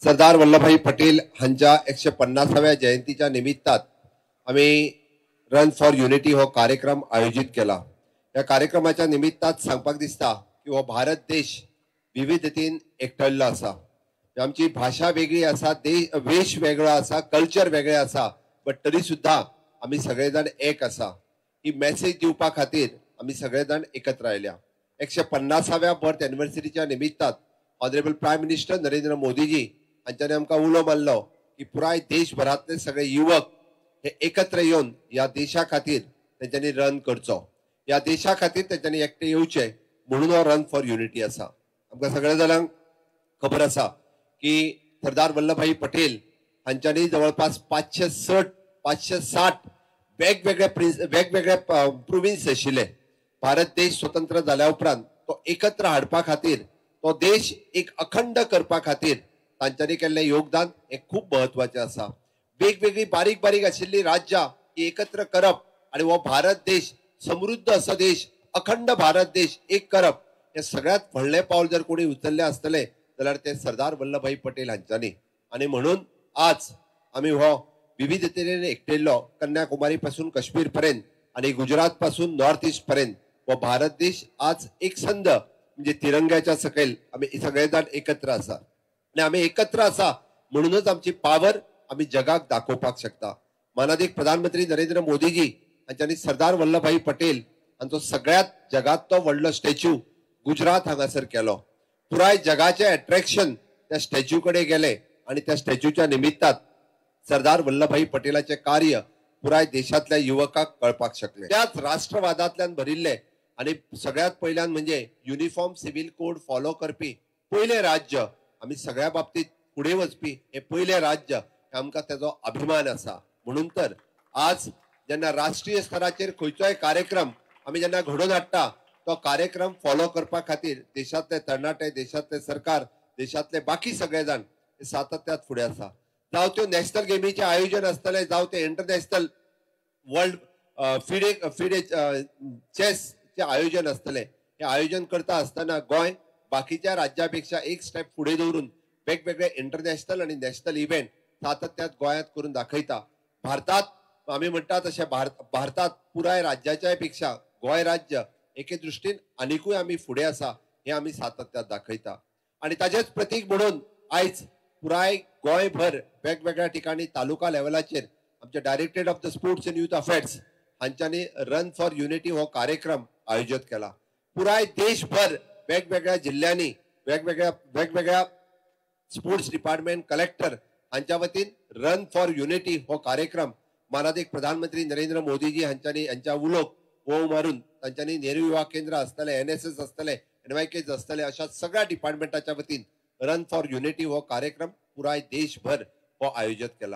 सरदार वल्लभभाई पटेल हांच्या 150व्या जयंतीच्या निमित्तात आमी रन फॉर युनिटी हो कार्यक्रम आयोजित केला. ह्या कार्यक्रमाच्या निमित्तात सांगपाक दिसता की हो भारत देश विविधतेन एकटल्लो आसा. आमची भाशा वेगळी आसा, देश वेश वेगळो आसा, कल्चर वेगळे आसा, बट तरी सुद्धा आमी सगळे जाण एक आसा. ही मेसेज दिवपा खातीर आमी सगळे जाण एकत्र आयल्या. 150व्या बर्थ एनिवर्सरीच्या निमित्तात honourable prime minister Narendra Modiji हांच्यानी आमकां उलो मारलो की पुराय देशभरांतले सगळे युवक हे एकत्र येवन ह्या देशा खातीर तेंच्यांनी रन करचो, ह्या देशा खातीर तेंच्यांनी एकटे येवचे म्हणून हो रन फॉर युनिटी आसा. आमकां सगळ्या जाणांक खबर आसा की सरदार वल्लभभाई पटेल हांच्यांनी जवळपास 560 वेगवेगळे प्रोविन्स आशिल्ले. भारत देश स्वतंत्र जाल्या उपरांत तो एकत्र हाडपा खातीर, तो देश एक अखंड करपा खातीर तांच्यांनी केल्लें योगदान हें खूब म्हत्वाचें आसा. वेगवेगळी बारीक बारीक आशिल्ली राज्यां ही एकत्र करप आनी हो भारत देश समृद्ध असो देश, अखंड भारत देश एक करप हें सगळ्यांत व्हडलें पावल जर कोणी उचललें आसतलें जाल्यार ते सरदार वल्लभभाई पटेल हांच्यांनी. आनी म्हणून आज आमी हो विविधतेने एकटेल्लो कन्याकुमारी पासून काश्मीर पर्यंत आनी गुजरात पासून नॉर्थ ईस्ट पर्यंत हो भारत देश आज एक संद म्हणजे तिरंग्याच्या सकयल आमी सगळे जाण एकत्र आसा. आनी आमी एकत्र आसा म्हणूनच आमची पावर आमी जगाक दाखोवपाक शकता. मानादीक प्रधानमंत्री नरेंद्र मोदीजी हांच्यांनी सरदार वल्लभभाई पटेल हांचो सगळ्यात जगांतलो व्हडलो स्टॅच्यू गुजरात हांगासर केलो. पुराय जगाचें एट्रेक्शन त्या स्टॅच्यू कडेन गेलें आनी त्या स्टॅच्यूच्या निमित्तात सरदार वल्लभभाई पटेलाचें कार्य पुराय देशांतल्या युवकाक कळपाक शकलें. त्याच राष्ट्रवादांतल्यान भरिल्ले आनी सगळ्यात पयल्यान म्हणजे युनिफॉर्म सिव्हिल कोड फॉलो करपी पयलें राज्य, आमी सगळ्या बाबतीत फुडें वचपी हें पयलें राज्य, आमकां तेजो अभिमान आसा. म्हणून तर आज जेन्ना राष्ट्रीय स्तराचेर खंयचोय कार्यक्रम आमी जेन्ना घडोवन हाडटा तो कार्यक्रम फॉलो करपा खातीर देशांतले तरणाटे, देशांतले सरकार, देशांतले बाकी सगळे जाण सातत्यात फुडें आसा. जावं त्यो नॅशनल गेमीचें आयोजन आसतलें, जावं ते इंटरनॅशनल वर्ल्ड फिडे चॅसचें आयोजन आसतलें, हें आयोजन करता आसतना गोंय बाकीच्या राज्या पेक्षा एक स्टेप फुडें दवरून वेगवेगळे इंटरनॅशनल आनी नॅशनल इव्हेंट सातत्यात गोंयांत करून दाखयता. भारतात आमी म्हणटा तशें भारतात पुराय राज्याच्या पेक्षा गोंय राज्य एके दृश्टीन आनिकूय आमी फुडें आसा हें आमी सातत्यात दाखयता. आनी ताजेच प्रतीक म्हणून आयज पुराय गोंयभर वेगवेगळ्या ठिकाणी तालुका लेवलाचेर आमच्या directorate of the sports and youth affairs हांच्यांनी run for unity हो कार्यक्रम आयोजित केला. पुराय देशभर वेगवेगळ्या जिल्ल्यांनी वेगवेगळ्या स्पोर्ट्स डिपार्टमेंट कलेक्टर हांच्या वतीन रन फॉर युनिटी हो कार्यक्रम मानादीक प्रधानमंत्री नरेंद्र मोदीजी हांच्यांनी हांच्या उलोक वो मारून तांच्यांनी नेहरू युवा केंद्र आसतलें, एनएसएस आसतलें, एनवायकेज आसतलें, अशा सगळ्या डिपार्टमेंटाच्या वतीन रन फॉर युनिटी हो कार्यक्रम पुराय देशभर हो आयोजित केला.